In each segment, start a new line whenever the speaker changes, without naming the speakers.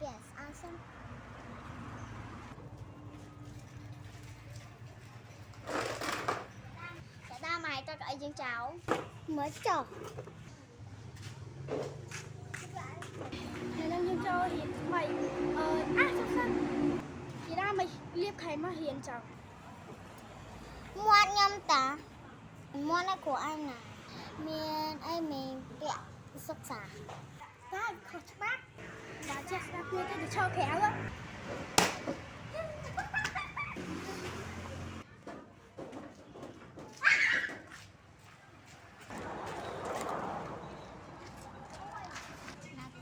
ពាក់ស្អាតសិនតែតាមមកឲ្យតកអីយើងចោលមើលចុះ
ថ្ងៃហ្នឹងយើងចូលរៀនថ្មីអឺអាចុះសិនយីដាមកលៀបខែមករៀនចង់
មាត់ខ្ញុំតាមាត់អ្នកគ្រូឯងណាមានអីមានពាក់សិក្សា
តែខុសច្បាប់ដល់ចេះស្ដាប់គ្នាទៅទៅឈរក្រៅហ៎
ណា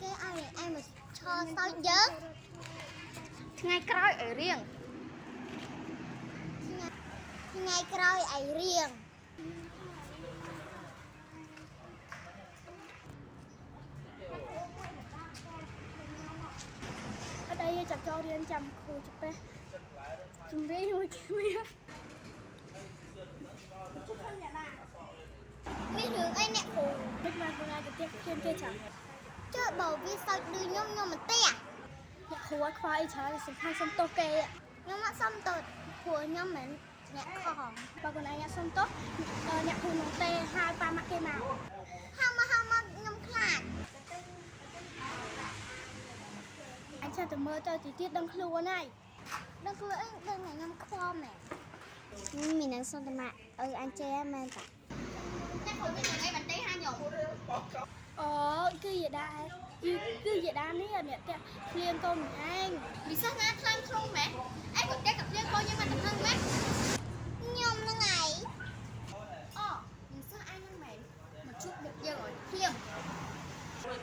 គេឲ្យឯងមកឈរសើចយើង
ថ្ងៃក្រោយឲ្យរៀង
ថ្ងៃក្រោយឲ្យរៀង
អត់អីទេចាប់ចូលរៀនចាំគ្រូជពេះជំរាបមួយគ្នា
មានរឿងអីអ្នកគ្រូ
មិនមកខ្លួនឯងទៅទៀតឃ្លានគេចាំ
ចុះបើវាសើចឌឺខ្ញុំខ្ញុំមិនទេ
អ្នកគ្រូអត់ខ្វល់អីច្រើនសំខាន់សុំទោសគេ
ខ្ញុំអត់សុំទោសព្រោះខ្ញុំមិនអ្នកខុស
បើខ្លួនឯងអត់សុំទោសអ្នកគ្រូនឹងទេហៅប៉ាម៉ាក់គេមក
ហៅមកហៅមកខ្ញុំខ្លាច
អញឆាប់ទៅមើលទៅទីទៀតដឹងខ្លួនហើយ
ដឹងខ្លួនអីដឹងតែខ្ញុំខ្វល់មែនមាននឹងសុំតម៉ាក់អើអញចេះមែនតា
អ្នកគ្រូមានរឿងអីបានទេហាខ្ញុំ
អូគឺយីដាគឺយីដានេះអ្នកផ្ទះឃ្លានកូនឯង
ពិសេសណាខ្លាំងក្នុងម៉េះឯងក៏តែกับភ្លៀងកូនយើងមកតំណឹងម៉េះ
ខ្ញុំហ្នឹងឯង
អូនឹងសិស្សឯងហ្នឹងមែនមកជួបមុខយើងឲ្យភ្លៀង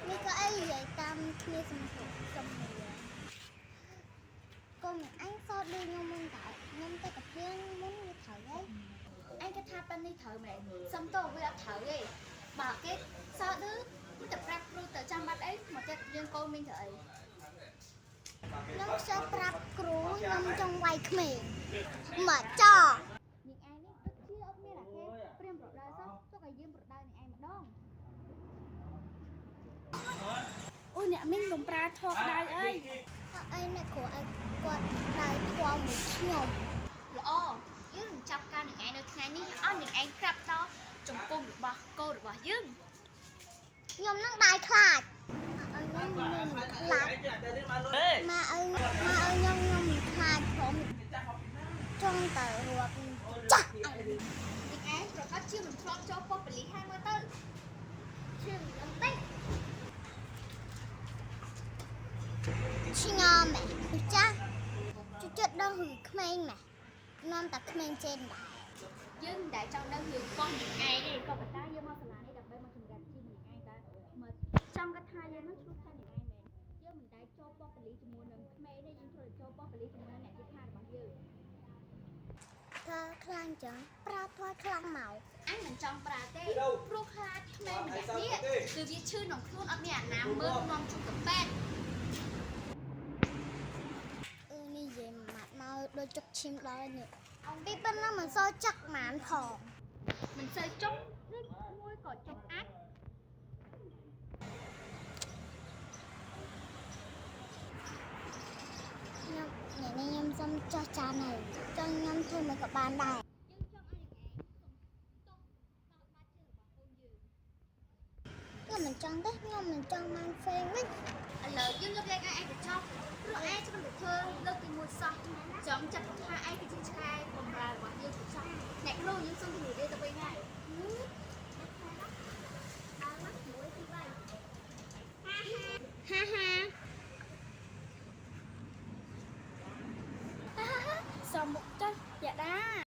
នេះក៏អីនិយាយតាមគ្នាសំពុកសំនីកូនអញសោតដូចខ្ញុំមុនតើខ្ញុំទៅកាភ្លៀងមុនវាត្រូវហើយ
ឯងគិតថាប៉ានេះត្រូវមែនសុំទោសវាអត់ត្រូវទេបើគេសើឌឺមិនតែប្រាប់គ្រូទៅចាំបាត់អីមកតែយើងកូនមានទៅអី
ខ្ញុំខ្ជិលប្រាប់គ្រូខ្ញុំចង់វាយក្មេងមកចោ
នាងឯងនេះពិតជាអត់មានអាគេព្រៀមប្រដៅសោះទុកឲ្យយើងប្រដៅនាងឯងម្ដង
អូអ្នកមីងកុំប្រើធေါ်ក្តៅអី
អត់អីអ្នកគ្រូឲ្យគាត់ដើរធွာមួយខ្ញុំ
ល្អយើងនឹងចាប់ការនាងឯងនៅថ្ងៃនេះឲ្យនាងឯងក្រាបតចំពោះរបស់កូនរបស់យើង
ខ្ញុំនឹងដើរខ្លាចអត់ឲ្យខ្ញុំខ្ញុំមិនខ្លាចមកឲ្យមកឲ្យខ្ញុំខ្ញុំមិនខ្លាចព្រមចង់ទៅរាប់ចាស់អញ
នាងឯងប្រកាសជាមិនធ្លាប់ចូលប៉ុស្តិ៍ប៉ូលីសហើយមើលទៅ
ឈឺបន្តិចឆ្ងល់មែនចាស់ជួយចិត្តដល់ហឺក្មេងមែននាំតែក្មេងចេនដែរ
យើងមិនដែលចង់ដឹងរឿងរបស់នាងឯងទេក៏ប៉ុន្តែយើងមកសាលានេះដើម្បីមកចម្រើនជីវិតនាងឯងតើមកចង់គាត់ថាយើងនឹងឆ្លោះថានាងឯងមែនយើងមិនដែលចូលប៉ុស្តិ៍ប៉ូលីសជាមួយនឹងក្មេងទេយើងត្រូវចូលប៉ុស្តិ៍ប៉ូលីសជាមួយនឹងអ្នកជិតខាងរបស់យើង
ធ្វើខ្លាំងចឹងប្រើធွာខ្លាំងមក
អញមិនចង់ប្រើទេព្រោះខ្លាចក្មេងម្នាក់នេះគឺវាឈឺក្នុងខ្លួនអត់មានអាណាមើលនាំជុំទៅពេទ្យ
អឺនេះនិយាយមួយម៉ាត់មកដូចចុកឈាមដល់នេះពីប៉ុណ្ណឹងមិនសូវចឹកហ្មងផង
មិនសូវចុកឬមួយក៏ចុកអាច
ខ្ញុំថ្ងៃនេះខ្ញុំសុំចោះចានហើយចង់ខ្ញុំធ្វើមិនក៏បានដែរ
យើងចង់ឲ្យនាងឯងសុំទោសដល់បាត់ជើងរបស់កូនយើង
ខ្ញុំមិនចង់ទេខ្ញុំមិនចង់បានហ្វេងវិញ
ឥឡូវយើងលើកលែងឲ្យឯងទៅចោះព្រោះឯងច្បាស់តែធ្វើលើកទីមួយសោះចង់ចាត់ថាឯងគឺជាឆ្កែបំរើរបស់យើងទៅចោះអ្នកគ្រូយើងសូមជម្រាបលាទៅវិញហើយ
ហាហា
សមមុខទៅយ៉ាដា